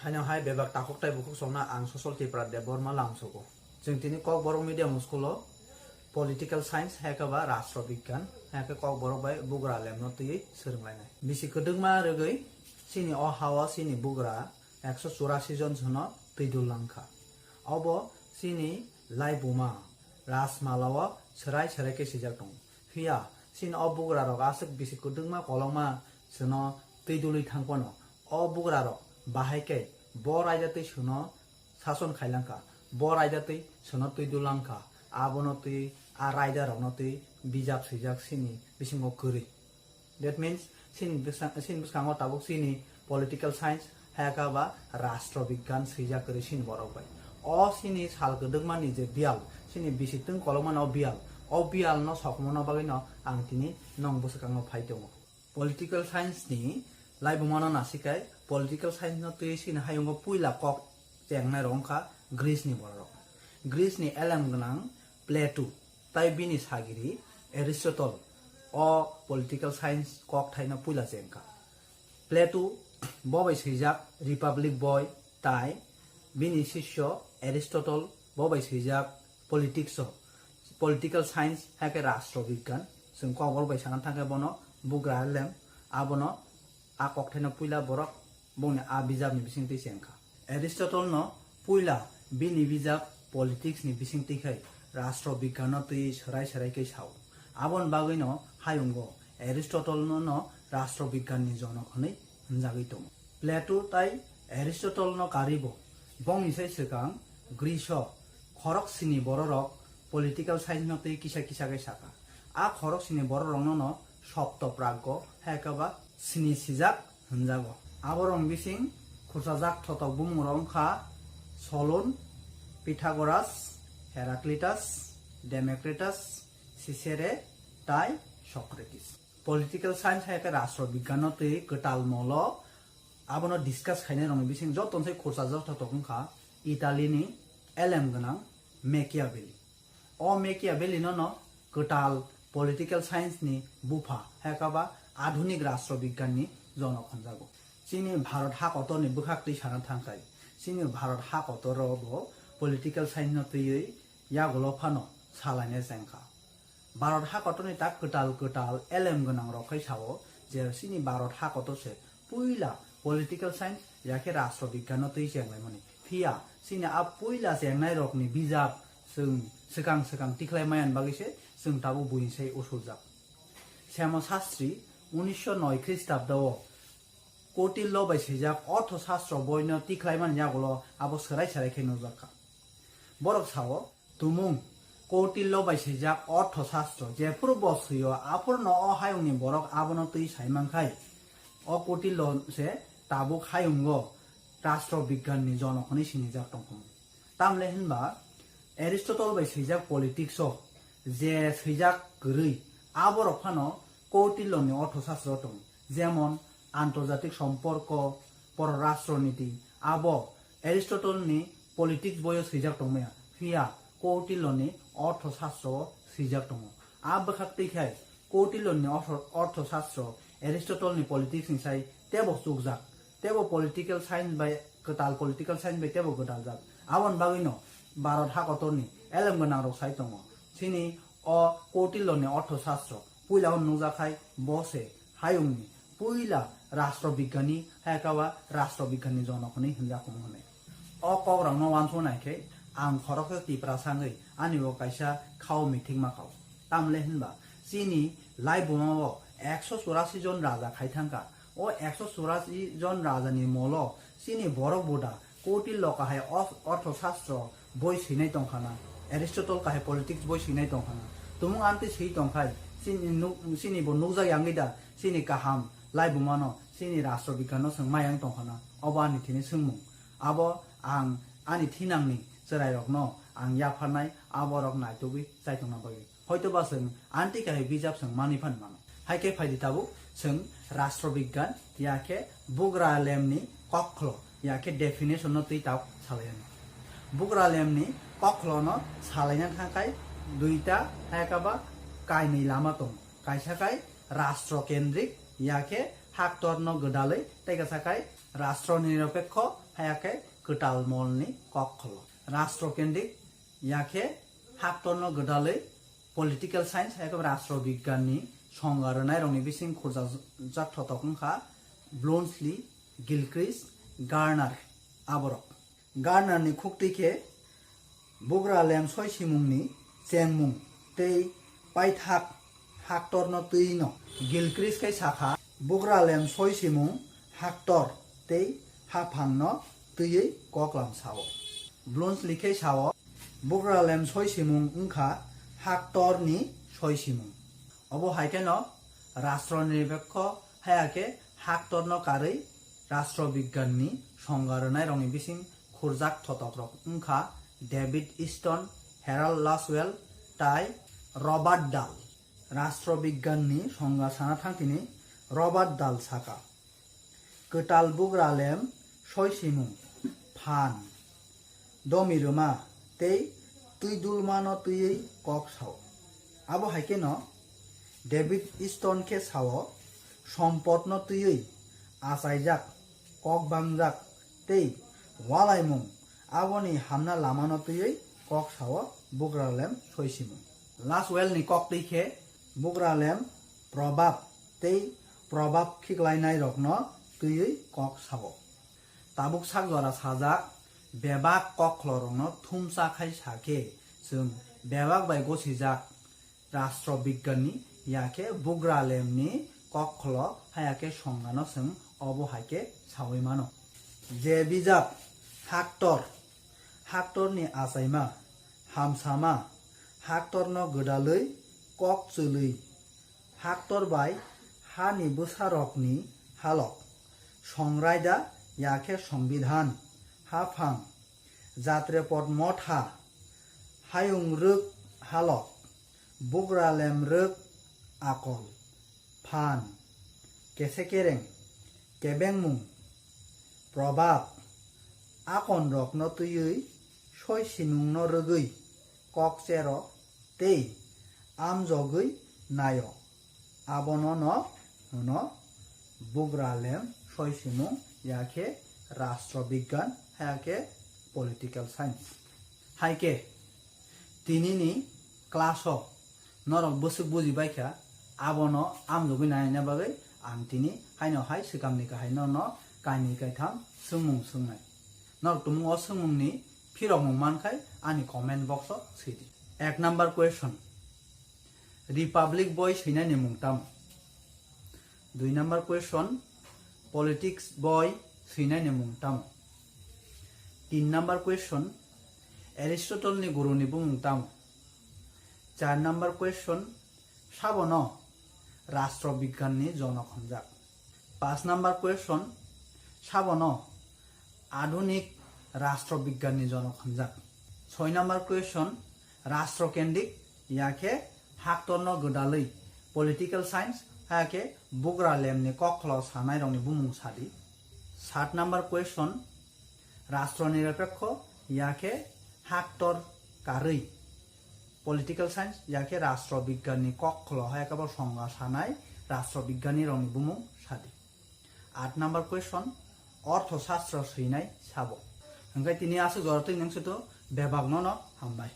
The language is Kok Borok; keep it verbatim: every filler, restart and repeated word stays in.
Haino hai bebak takhuk tai bukhuk songna ang Sosol Tipra Debbarma Lamsogo. Chwng tini Kokborok Medium School o Political Science hai khe ba Rashtra Bigyan hai khe Kokborok bai Bugra lemno twiwi swrwnglainai. Bisi kwdwkma rwgwi chini o ha-o chini bugra ekso churasi jon sono twi dul langkha. Obo chini laibuma Rajmala o swrai swrai khe swijak tongo. Phiya chini o bugra rok aswk bisi kwdwkma kolokma sono twi dului thang phano o bugra rok bahai khe bo raida twi sono sason khailangkha, bo raida twi sono twi dulangkha, abono twi a raida rokno twi bijap swijak chini bisingo kwrwi. That means chini bwsa-, chini bwskango tabuk chini political science hai khe ba rashtra bigyan swijak kwrwi chini borok bai. O chini sal kwdwkmani je biyal, chini bisi twng kolokmani o biyal, o biyalno sokomorna bagwino ang tini nwng bwskango phai tongo. Political science ni laibumano nasikai political science no twi sini hayungo puila kok chengnai rok wngkha Greece ni borok. Greece ni elem gwnang Plato tai bini sagiri Aristotle o political science kok thaino puila chengkha. Plato bo bai swijak Republic Boy tai bini sisyo Aristotle bo bai swijak politics o, political science hai khe rashtra bigyan, chwng Kokborok bai sana thang khe bono bugra lem, abono a kokthaino puila borok bongni a bijapni bisingtwi chengkha. Aristotle no puila bini bijap politics ni bisingtwi khai rashtra bigyan no twi swrai swrai khe sao. Aboni bagwino hayungo Aristotle no, no rashtra bigyan ni jonok hwnwi hwnjagwi tongo. Plato tai Aristotle no karibo bongni sai swkang Greece o khorok sini bororok political science no twi kisa kisa khe saka. A khorok sini bororokno no Sopto Praggo hai khe ba sini sijak hwnjago. Aborok bising khurchajak thotok bumungrok wngkha Solon, Pythagoras, Heraclitus, Democritus, Cicero tai Socrates. Political science hai khe rashtra bigyan no twi kwtal molo abono discuss khainai rokni bising joto se khurchajak thotok wngkha Italy ni elem gwnang Machiavelli. O Machiavelli no no kwtal political science ni bupha hai khe ba adhunik rashtra bigyan ni jonok hwnjago. Chini Bharat hakotor ni bwkhak twi sana thangkhai chini Bharat hakotor o bo political science no twiwi yagulo phano salaina chengkha. Bharat hakotorni tak kwtal kwtal elem gwnang rok khai sao je chini Bharat hakotor se puila political science ya khe rashtra bigyan no twi chenglaimani. Phiya chini a puila chengnai rokni bijap chwng swkang swkang tikhlai maya bagwi se chwng tabuk buini sai usuljak. Syama Sastri unisho noi Khristabdo o Kautillo bai swijak Ortho Sastro boino tikhlaimani yagulo abo swrai swrai khe nukjakha. Borok sao, tumung Kautillo bai swijak Ortho Sastro jephuru bo swio aphuru no o hayungni borok abono twi saimankhai o Kautillo se tabuk hayungo rashtra bigyan ni jonok hwnwi sinijak tongkha. Tamle hinba Aristotle bai swijak politics o je swijak kwrwi aborok phano Kautillo ni Ortho Sastro tongo, jemon antorjatik somporko, pororashtra niti, abo Aristotle ni politics boyo swijak tongmaya, phiya Kautillo ni Ortho Sastro o swijak tongo. A bwkhak twi khai Kautillo ni Ortho, Ortho Sastro Aristotle ni politics ni sai tebo chukjak, tebo political science bai kwtal political science bai tebo gwdaljak. Aboni bagwino Bharat hakotorni elem gwnang rok sai tongo. Chini o Kautillo ni Ortho Sastro puila o nukjak khai bo se hayungni puila rashtra bigyani, hai khe ba rashtra bigyani jonok hwnwi hwnjak hwnwi. O kok rok no uansuk nai khe ang khoroksa Tipra sangwi ani bo kaisa khao mithik ma kao. Tamle hinba chini laibuma o ekso churasi jon raja khai thangkha. O ekso churasi jon raja ni molo chini borok buda Kautillo kahai o-, Ortho Sastro boi swinai tongkhana, Aristotle kahai politics boi swinai tongkhana. Tumung amtwi swi tongkhai chini nuk-, chini bo nukjak yangwi da chini kaham laibuma no, chini rashtra bigyan no chwng mayang tongkhana. Obo ani thini swngmung. Abo ang ani thinangni chwrairokno ang yapharnai, aborok naitugwi chaitokna bagwi. Hoitoba chwng anti kahai bijap chwng manwi phano mano. Hai khe phaidi tabuk chwng rashtra bigyan ya khe bugra lemni koklo ya khe definition no twi tabuk salaiyano. Bugra lemni koklo no salaina thangkhai duita hai khe ba kainwi lama tongo. Kaisa khai rashtra kendrik ya khe haktorno gwdalwi, tei kaisa khai Rastro nirapekho, haya khe kwtal molni kok kholo. Rastro kendrik, ya khe haktorno gwdalwi political science, haya khe rastro bigyanni songga rwnairokni bising khurjak thotok wngkha Bluntschli, Gilchrist, Gardner aborok. Gardnerni khuktwi khe Bugralem soi simungni chengmung tei paithak haktorno twino. Gilchrist khe sakha, Bugralem soi simung haktor tei haphangno twiwi koklam sao. Bluntschli khe sao, Bugralem soi simung wngkha haktorni soi simung. Obo hai kheno rastro nirapekho haya khe haktorno karwi rastro bigyanni songga rwnairokni bising khurjak thotokrok wngkha David Easton, Harold Lasswell tai Robert Dahl. Rastro bigyanni songga sana thangtini Robert Dahl saka, kwtal Bugralem soi simung, phan, domi rwma tei twi dulmano twiwi kok sao. Abo hai kheno David Easton khe sao, sompotno twiwi achaijak, kok bangjak tei walaimung, aboni hamna lamano twiwi kok sao Bugralem soi simung. Lasswellni koktwi khe Bugralem probab tei probab khiklainairokno twiwi kok sao. Tabuk sak jora sajak, bebak kokhlorokno thumsa khai sa khe, chwng bebak bai gosijak rastro bigyanni ya khe Bugralemni kokkholo haya khe songano chwng obo hai khe saui mano. Je bijap haktor, haktorni achaima, hamsama, haktorno gwdalwi kok chwlwi, haktor bai hani bwsarokni halok, songraida ya khe songbidhan, haphang, jatrepot motha, hayung rwk halok, Bugralem rwk akol, phan, kese kereng, kebengmung, probab, akonrokno twiwi soi simungno rwgwi kok chero tei amjogwi naio. Abono no hwno Bugralem soi simung ya khe rastro bigyan, haya khe political science. Hai khe tinini class o norok bwswk buji baikha, abono amjogwi naina bagwi ang tini haino hai swkamni kahai norno kainwi kaitham swngmung swngnai. Norok tumung o swngmungni phirokmung mankhai ani comment box o swidi. Ek number question, Republic boi swinani mung tamo? Dui number question, politics boi swinani mung tamo? Tin number question, Aristotle ni guru ni bumung tamo? Char number question, sabono rastro bigyan ni jonok hwnjak? Paanch number question, sabono adhunik rastro bigyan ni jonok hwnjak? Soi number question, rastro kendrik ya khe haktorno gwdalwi political science, haya khe Bugralem ni kokkholo sanai rokni bumung sadi. Sat number question, rastro nirapekho ya khe haktor karwi political science ya khe rastro bigyan ni kokkholo haya khe bo songga sanai rastro bigyan ni rokni bumung sadi. Aat number question, ortho sastro swinai sabo? Hwnkhe tini aswk jora twi nung suto bebak nono hambai.